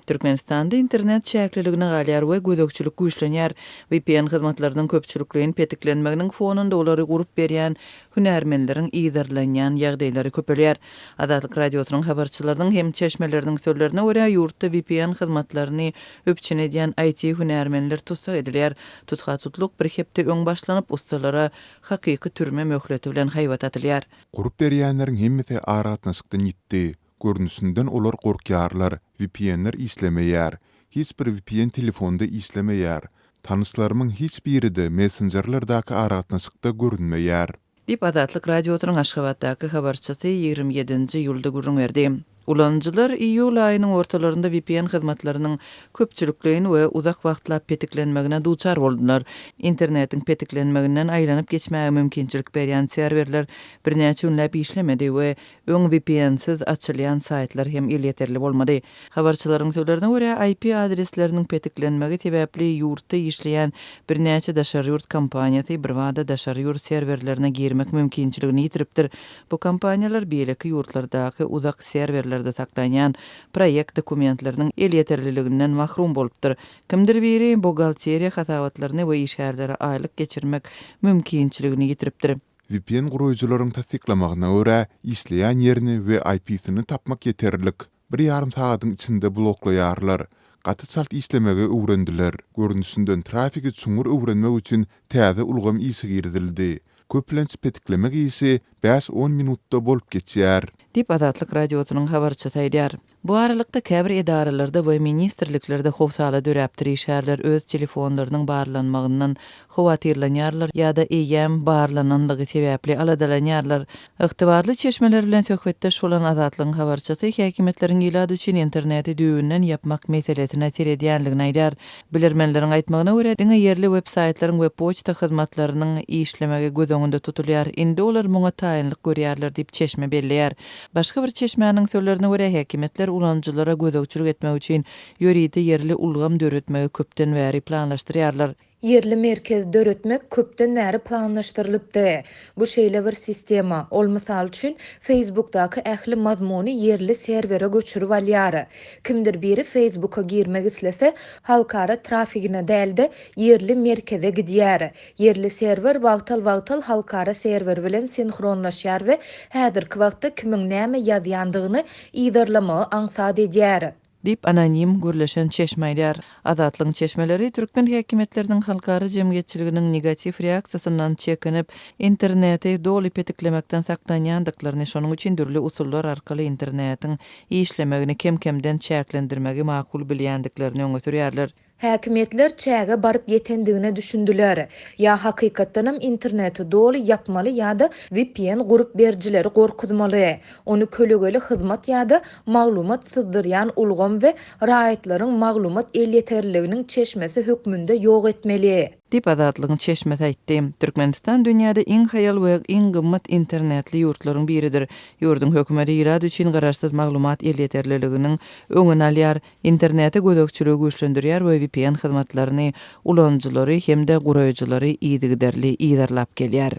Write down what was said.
Türkmenistanda internet çäkliligine galýar we gözegçilik güýçlenýär. Vpn hyzmatlarynyň köpçülikleýin petiklenmeginiň fonunda olary gurup berýän hünärmenleriň yzarlanýan ýagdaýlary köpelýär. Azatlyk Radiosynyň habarçylarynyň hem çeşmeleriniň sözlerine görä, ýurtda vpn hyzmatlaryny üpjün edýän IT-hünärmenler tussag edilýär. Tutha-tutluk bir hepde öň başlanyp, ussalara hakyky türme möhleti bilen haýbat atylýar. Gurup berýänleriň hemmesi aragatnaşykdan ýitdi. Görnüşinden olar gorkýarlar, VPN-ler işlemeýär. Hiç bir VPN telefonda işlemeýär. Tanyşlarymyň hiç biri-de messenjerlerdäki aragatnaşykda görünmeýär. Diýip, Azatlyk Radiosynyň Aşgabatdaky habarçysy 27-nji iýulda gürrüň berdi. Ulanyjylar iýul aýynyň ortalarynda vpn hyzmatlarynyň köpçülikleýin we uzak wagtlap petiklenmegine duçar boldular. Internetiň petiklenmeginden aýlanyp geçmäge mümkinçilik berýän serwerler birnäçe günläp işlemedi we Öň VPN-siz açylýan saýtlar hem elýeterli bolmady. Habarçylaryň sözlerine görä, IP adresleriniň petiklenmegi sebäpli ýurtda işleýän birnäçe daşary ýurt kompaniýasy birbada daşary ýurt serwerlerine girmek mümkinçiligini ýitiripdir. Bu kompaniýalar beýleki ýurtlardaky uzak serwerlerde saklanýan proýekt dokumentleriniň elýeterliliginden mahrum bolupdyr. Kimdir biri buhgalteriýa hasabatlaryny we işgärlere aýlyk geçirmek mümkinçiligini ýitiripdir. Vpn guraýjylaryň tassyklamagyna görä, işleýän ýerini we IP-sini tapmak ýeterlik. Bir ýarym sagadyň içinde bloklaýarlar. Gaty çalt işlemegi öwrendiler. Görnüşinden trafigi çuňňur öwrenmek üçin täze ulgam işe girizildi. Köplenç petiklemek işi bäş-on minutda bolup geçýär. Diýip, Azatlyk Radiosynyň habarçysy aýdýar. Bu aralykda, käbir edaralarda we ministrliklerde howsala döräpdir, işgärler öz telefonlarynyň barlanmagyndan howatyrlanýarlar ýa-da eýýäm barlananlygy sebäpli aladalanýarlar. Ygtybarly çeşmeler bilen söhbetdeş bolan Azatlygyň habarçysy häkimiýetleriň ilat üçin interneti düýbünden ýapmak meselesine seredýänligini aýdýar. Bilermenleriň aýtmagyna görä, diňe ýerli web-saýtlaryň we poçta hyzmatlarynyň işlemegi göz öňünde tutulýar. Indi olar muňa taýynlyk görýärler diýip, çeşme belleýär. Başga bir çeşmäniň sözlerine görä, häkimiýetler ulanyjylara gözegçilik etmek üçin ýörite ýerli ulgam döretmegi köpden bäri planlaşdyrýarlar. Ýerli merkez döretmek köpden bäri planlaşdyrylypdy. Bu şeýle bir sistema, ol mysal üçin, Facebookdaky ähli mazmuny ýerli serwere göçürip alýar. Kimdir biri Facebooka girmek islese, halkara trafigine däl-de, ýerli merkeze gidýär. Ýerli serwer wagtal-wagtal halkara serwer bilen sinhronlaşýar we häzirki wagtda kimiň näme ýazýandygyny yzarlamagy aňsat edýär. Diýip, anonim gürleşen çeşme aýdýar. Azatlygyň çeşmeleri türkmen häkimiýetleriniň halkara jemgyýetçiliginiň negatiw reaksiýasyndan çekinip, interneti doly petiklemekden saklanýandyklaryny, şonuň üçin dürli usullar arkaly internetiň işlemegini kem-kemden çäklendirmegi makul bilýändiklerini öňe sürýärler. Häkimiýetler çäge baryp ýetendigine düşündiler. Ýa hakykatdanam interneti doly ýapmaly ýa-da vpn gurup berijileri gorkuzmaly. Ony kölegeli hyzmat ýa-da maglumat syzdyrýan ulgam we raýatlaryň maglumat elýeterliliginiň çeşmesi hökmünde ýok etmeli. Diýip, Azatlygyň çeşmesi aýtdy. Türkmenistan dünýäde iň haýal we iň gymmat internetli ýurtlaryň biridir. Ýurduň hökümeti ilat üçin garaşsyz maglumat elýeterliliginiň öňüni alýar, internete gözegçiligi güýçlendirýär we vpn hyzmatlaryny ulanyjylary hem-de guraýjylary yzygiderli yzarlap gelýär.